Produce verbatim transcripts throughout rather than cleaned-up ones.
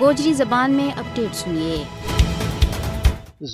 گوجری زبان میں اپڈیٹ سنیے۔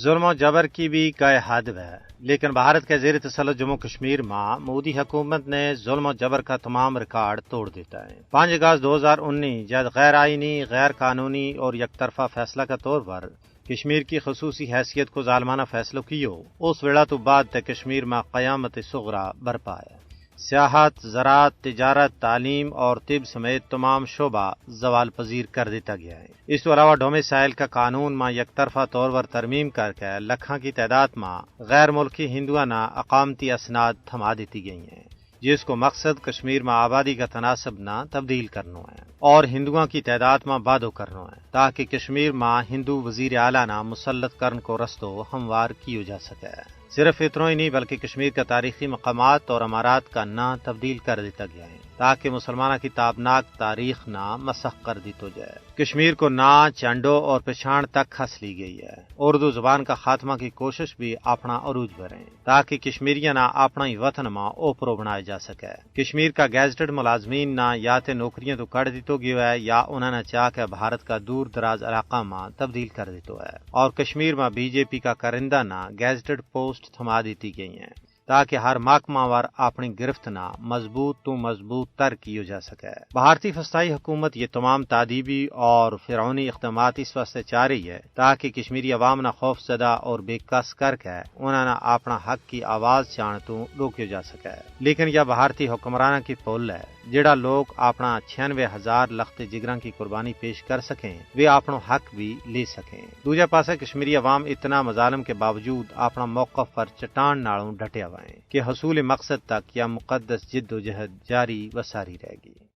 ظلم و جبر کی بھی کائے حد ہے، لیکن بھارت کے زیر تسلط جموں کشمیر ما مودی حکومت نے ظلم و جبر کا تمام ریکارڈ توڑ دیتا ہے۔ پانچ اگست دو ہزار انی جد غیر آئینی، غیر قانونی اور یک طرفہ فیصلہ کا طور پر کشمیر کی خصوصی حیثیت کو ظالمانہ فیصلو کیو، اس ویڑا تو بعد تے کشمیر ما قیامت صغری برپا ہے۔ سیاحت، زراعت، تجارت، تعلیم اور طب سمیت تمام شعبہ زوال پذیر کر دیتا گیا ہے۔ اس تو علاوہ ڈومے سائل کا قانون ما یک طرفہ طور پر ترمیم کر کے لکھاں کی تعداد ما غیر ملکی ہندوؤں نا اقامتی اسناد تھما دیتی گئی ہیں، جس کو مقصد کشمیر ما آبادی کا تناسب نا تبدیل کرنو ہے اور ہندوؤں کی تعداد ما بادو کرنو ہے، تاکہ کشمیر ما ہندو وزیر اعلیٰ نا مسلط کرن کو رستو ہموار کیو جا سکے۔ صرف اتنو ہی نہیں، بلکہ کشمیر کا تاریخی مقامات اور امارات کا ناں تبدیل کر دیتا گیا ہے، تاکہ مسلمانوں کی تابناک تاریخ نا مسخ کر دیتو جائے۔ کشمیر کو ناں، چنڈو اور پچھان تک کھس لی گئی ہے۔ اردو زبان کا خاتمہ کی کوشش بھی اپنا عروج بھریں، تاکہ کشمیریاں نا اپنا ہی وطن ما اوپرو بنایا جا سکے۔ کشمیر کا گیزٹڈ ملازمین نا یا تے نوکریاں تو کڑ دیتو گیو ہے، یا انہاں نا چاہ کے بھارت کا دور دراز علاقہ ما تبدیل کر دیتو ہے، اور کشمیر ما بی جے پی کا کرندہ نا گیزٹڈ پوسٹ تھما دیتی گئی ہیں، تاکہ ہر محکمہ وار اپنی گرفت نا مضبوط تو مضبوط تر کیو جا سکے۔ بھارتی فسطائی حکومت یہ تمام تادیبی اور فرعونی اقدامات اس واسطے چاہ رہی ہے، تاکہ کشمیری عوام نا خوف زدہ اور بے کس کر کے انہاں نا اپنا حق کی آواز چاہن تو روکیو جا سکے۔ لیکن یا بھارتی حکمراناں کی پل ہے، جیڑا لوگ اپنا چھیانوے ہزار لخت جگراں کی قربانی پیش کر سکیں، ویہ اپنو حق بھی لے سکیں۔ دوجہ پاسے کشمیری عوام اتنا مظالم کے باوجود اپنا موقف پر چٹان نالوں ڈھٹیا ہوئے ہیں، کہ حصول مقصد تک یا مقدس جد و جہد جاری و ساری رہ گی۔